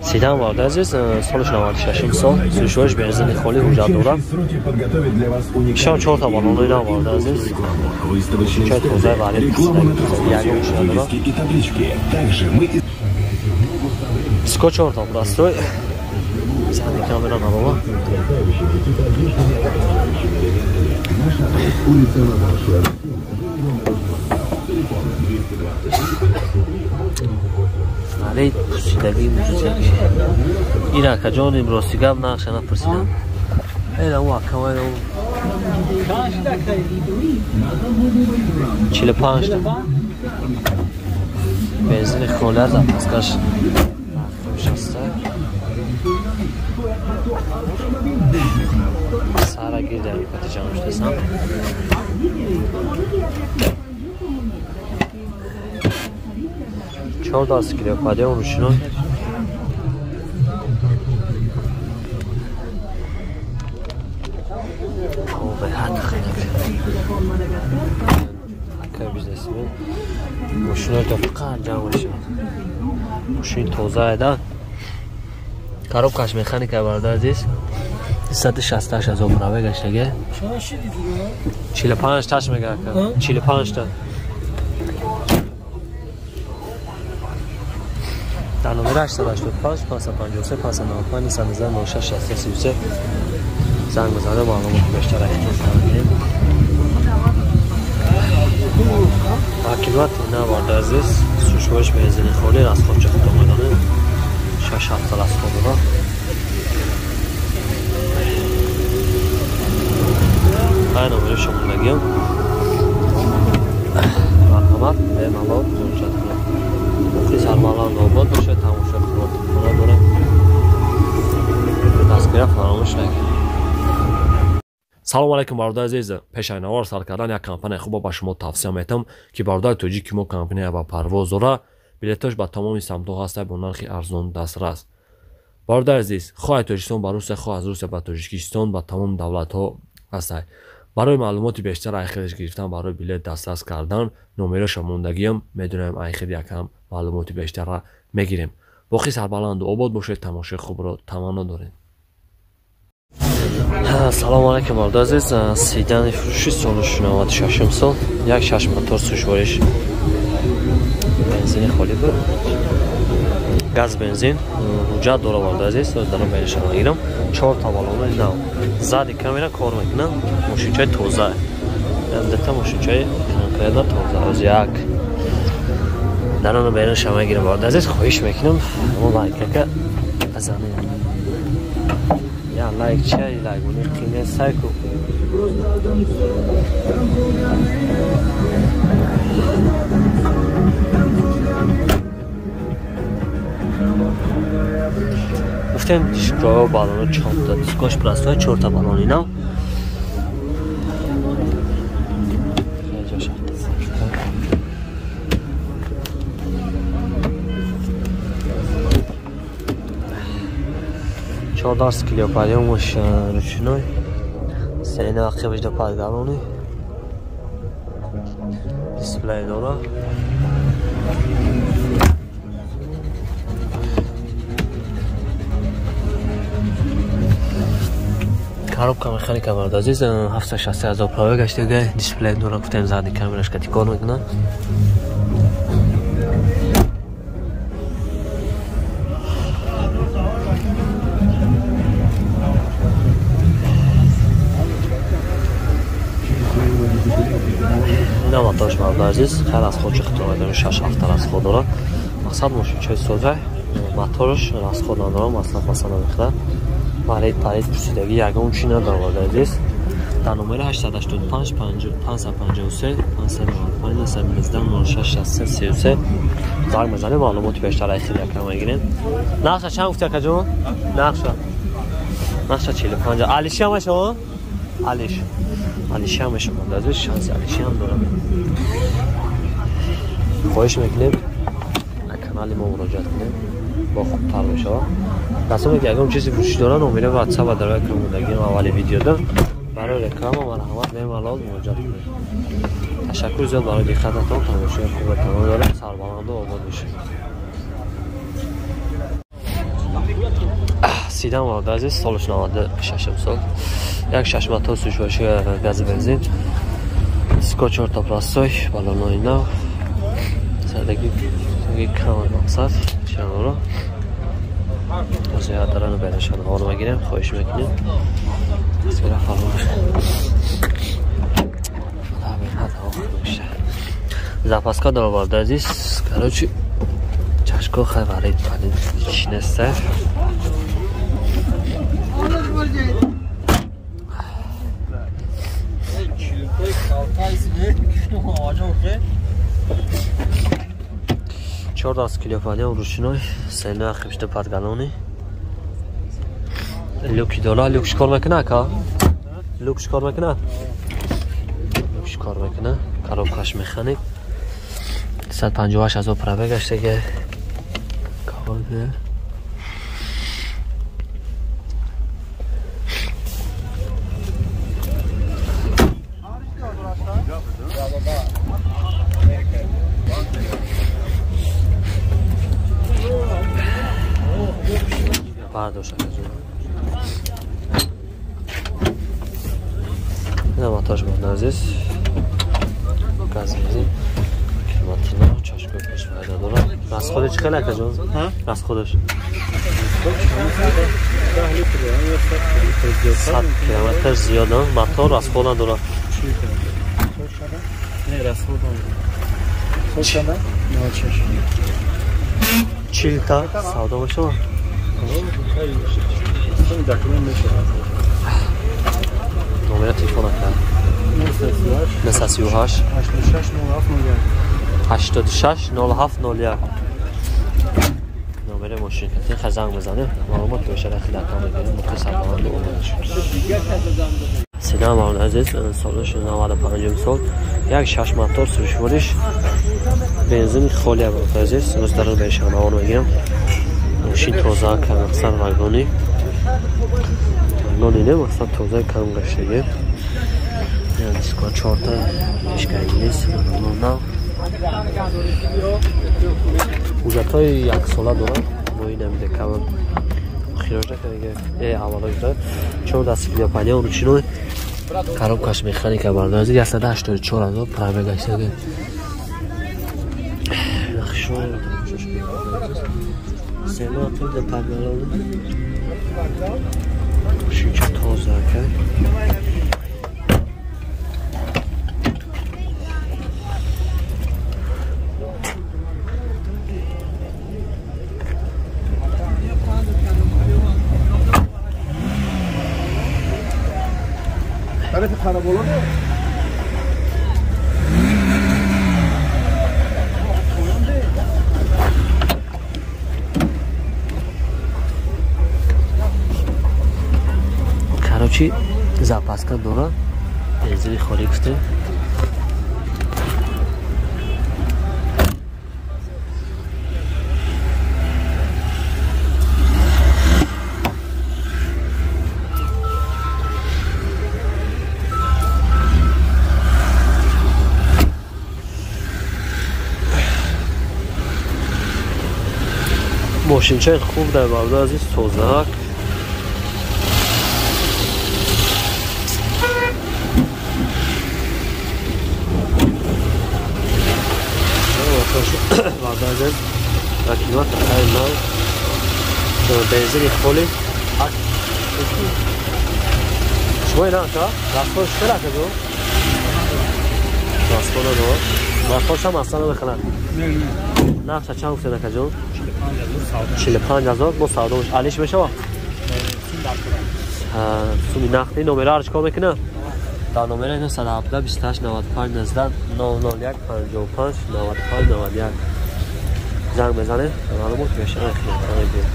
Седан бародар азиз, соли 96 сол, сӯшоиш бензини холӣ ҳуҷҷат дорад. Шам чорта баллони нав бародар азиз. Чай тозаи вале ягон шуда дорад. Диско чорта простой. Задний камера надора. Алей пусидагии мужичаки. Ин акаҷон имрости гап нақша напурсидам. Эла у акама эла у. 45 та. Бензини холӣ аз запаскаш шаста. Сара гирда кати ҷамъ шудасам. Чор даст клеопадия ручной. Беҳад хеле. Ака бизнесмен. Мошинои то фақат ҷамъ мешавад. Мошин тоза еда. Коробкаш механика бародар азиз. 168 ҳазор праве гаштаге. 45 таш мега ака. 45 та. Дар номери 885 553 595 919 06 63 33 занг бизанед, маълумоти бештар ихтисор мегирем. Акимат на бародар азиз, сӯшоиш бензини холӣ расходча худо медонед. 6-7 сол расход дорад. Ай номери шумо мегӯям. Марҳамат, бемалол муроҷиат кунед. Боқӣ сарбаланд обод бошед, тамошои хубро таманно дорем. Дастгиря фаромӯш накунед. Салом алейкум бародари азиз. Пеш аз навор сар кардан як компанияи хубо ба шумо тавсия метам, ки бародари тоҷики мо компания ба парвоз дора, билетош ба тамоми самтҳо ҳаста бо нархи арзон дастрас. Бародари азиз, хоҳ аз Тоҷикистон ба Русия, хоҳ аз Русия ба Тоҷикистон, ба тамоми давлатҳо ҳастад. Барои маълумоти бештар айхелш гирифтан, барои билет дастрас кардан, номероша мондагиам, медонем айхел якам маълумоти бештарра мегирем. Боқӣ сарбаланду обод бошед, тамошои хубро таманно дорем. Салом алейкум бародар азиз. Седани фурӯши соли 96 сол, як шаш мотор сӯшвориш бензини холӣ буд. Газ бензин ҳуҷҷат дора бародар азиз, дар бензинша мегирам. Чор та баллони нав. Задний камера кор мекунад, мошинчаи тоза. Дата мошинчаи конкретно тоза. Оз як дарону берунша мегирам бародар азиз, хоҳиш мекунам мо лайкака бизанед. Я лайк чай лайк уни қине сайку. Гуфтем дискоҳо баллоно чорта, дискош простой чорта баллони нав. Чор дарс клеопадиомаш ручной. Сена ақибаш да подгалони. Дисплей дора. Коробка механика бародар азиз, 760 ҳазор праве гаштага, дисплей дора, гуфтем задний камераш кати кор мекунад. Ина моторш бародар азиз, хайр расход чӣ худо медонед, 6-7 расход дорад. Мақсад мошинчаи соза, моторш расход надорад, маслаф масала мехӯрад. Парид парид пурсидагӣ ягон чӣ надорад бародар азиз. Дар номери 885 553 595 919 06 63 33 занг мезанем, маълумоти бештар айхел якам мегирем. Нақша чанд гуфти акаҷон? Нақша. Нақша 45. Алиши ҳам мешава? Алиш. Алиши ҳам мешава. Бародар азиз, шанси алиши ҳам дорам. Хоҳиш мекунем канали мо муроҷиат кунем, бо хубтар мешава. Касоне ки ягон чизи фурӯшӣ доранд, номери WhatsApp ва дар мондагиам аввали видеода барои реклама марҳамат бемалол муроҷиат кунед. Ташаккур зиёд барои диққататон, тамошои хубро тамом дорем, сарбаланду обод бошед. Седан бародар азиз, солаш 96 сол. Як шаш мотор сӯшваши гази бензин. Диско 4 пластой, баллонои нав. Садаги кам мақсад чаро. Зиёдараро берашон ҳол мегирем, хоҳиш мекунем. Сира фаромӯш. Запаска дора бародар азиз. Короче, чашко хай варид чӣ нест. Чор даст клепания ручной, сена хипшта подгалони. Люки дора, люк шикор мекуна ака? Люк шикор мекуна? Люк шикор мекуна. Коробкаш механик. 158 ҳазор пробегаш диге. Кабеле. Бардоша казу. Ина мотор бародар азиз. Газ бензин. Климатина, чашкои пешфайда дорад. Расходи чӣ хеле акаҷон? Расходаш 100 километр зиёд, мотор расход надорад. Чилта савдо мешавад? Номери телефон ака? 938 86 07 01. Номери мошин кати занг мезанем, маълумот бошад хилакам мегирем, муқи сарбаланд омадаш. Седан бародар азиз, солаш 95 сол, як шаш мотор сӯшвориш, бензини холия бародар азиз. Рӯз дар бешанавор мегирем. Мошин тоза, мақсад вагони. Вагони не, мақсад тоза кам гаштаги. Диско 4 фишка инглис, нав. Ҳуҷҷатҳои яксола дорад. Моҳи нами декабр охирожда кардаги, авваложда. 4 даст клепания ручной. Коробкаш механика бародар азиз, 184 ҳазор пробег гаштаги. Сема қилда подгалони. Мошинча тоза ака. Короче, запаска дора, бензини холӣ гуфтем. Мошинчаи хуб дар бародар азиз, тозаак. Бародар азиз, климат хеле нав, бензини холӣ. Шумо ина ака? Расходш хеле ака ҷон? Расход надорад. Моторшам аслан намехӯрад. Нархша чанд гуфтед ака ҷон? 45 ҳазор бо савдо алиш мешавад? Суми нақди номераро чикор мекунад? Дар номера 917 28 95 19 001 55 95 91 занг мезанед, маълумот бештар мегиред.